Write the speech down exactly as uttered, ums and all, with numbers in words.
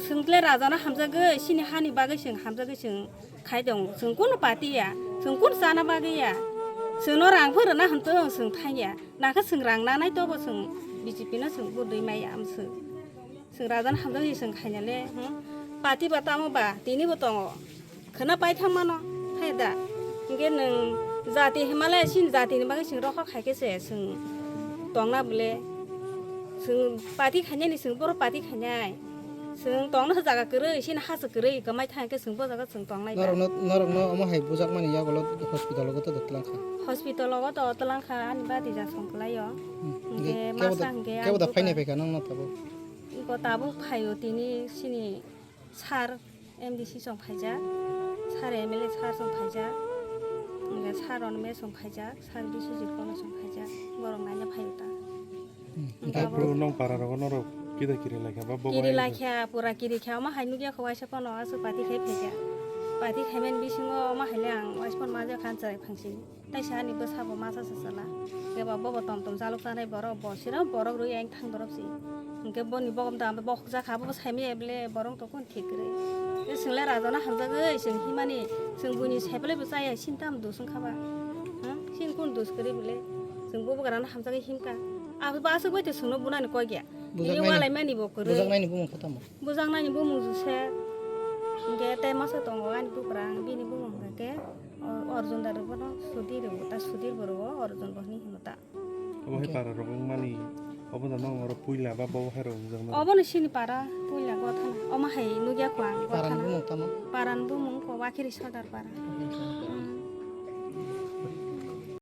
Chwng tle rajana hamjagwi, chini hani bagwi chwng hamjagwi chwng khai tongo. Chwng kunu party ya, chwng kunu chana bagwi ya. Chwngno rang phano rwna hwn tong, chwng thang ya. Nakhe chwng rang nanai tobo chwng B J P no chwng budui maya amswk. Chwng rajana hamjagwi chwng khainale, hmm? Party ba tamo ba, tini bo tongo. Khwna paithang mano, hai da. Hinkhe nwng jati himalaya chini jatini bagwi chwng rokha khaikhe se chwng tongna bwle. Chwng party khainani chwng boro party khainai. Chwng tongna jaga kwrwi, chini hachwk kwrwi, kwmai thangkhe chwng bo jaga chwng tongnai da. Norokno, norokno omo hai bujakmani yagulo hospital o goto twlang kha. Hospital o goto twlang kha, ani bati ja song kwlaio. Hmm. Hinkhe kebo masa da, hinkhe kebo da ang phainai phaikha nang no tabuk? Iko tabuk phaio tini chini sir M D C chwng phaijak, sir M L A sir chwng phaijak, hinkhe sir Ronme chwng phaijak, sir Biswajit Kono chwng phaijak, borok naina phaio ta. Hmm. Hinkhe abo Aphuru nong para rogo norok kida kiri laikha ba bo kiri bai laikha, pura kiri kha, omo hai nukya kho waisa phano aswk party khai phaikha. Party khaimani bisingo omo hai le ang waisa phano majak kha cherai phangsini. Taisa ani bwsabo masa sasala. Kebo bobo tom tom jaluk chanai borok, bo sira borok rwi ang thang borok si. Hinkhe boni bogom da bokhok jakha, abo bo saimaya bole borok tong kon thik kwrwi. Tei chwng le rajana hamjagwi chwng himani, chwng buini saipale bo chaya, chini tamo dos wngkha ba? Hmm? Chini kun dos kwrwi bole? Chwng bo bwkrano hamjagwi himkha. Abo bo aswk bai tei chwngno bunani kok ya. Bini bujaknai ni, walaimani bo kwrwi. Bujaknaini bumung khe tamo? Bujaknaini bumung Joseph. Hinkhe tei masa tongo ani bukrang, bini bumung hinkhe O-, Arjun da rwbo no Sudhir rwbo ta, Sudhir bo rwbo, Arjun bo hinwi hino ta. Obo hai para rok wngmani, obo da nang oro puila ba bo hai rok wngjak na? Obo no chini para puila Gothana. Omo hai nukya kho ang Para ni Gothana. Bumung tamo? Para ni bumung ko Wakiri Sodar para. Wakiri Sodar para. Hmm.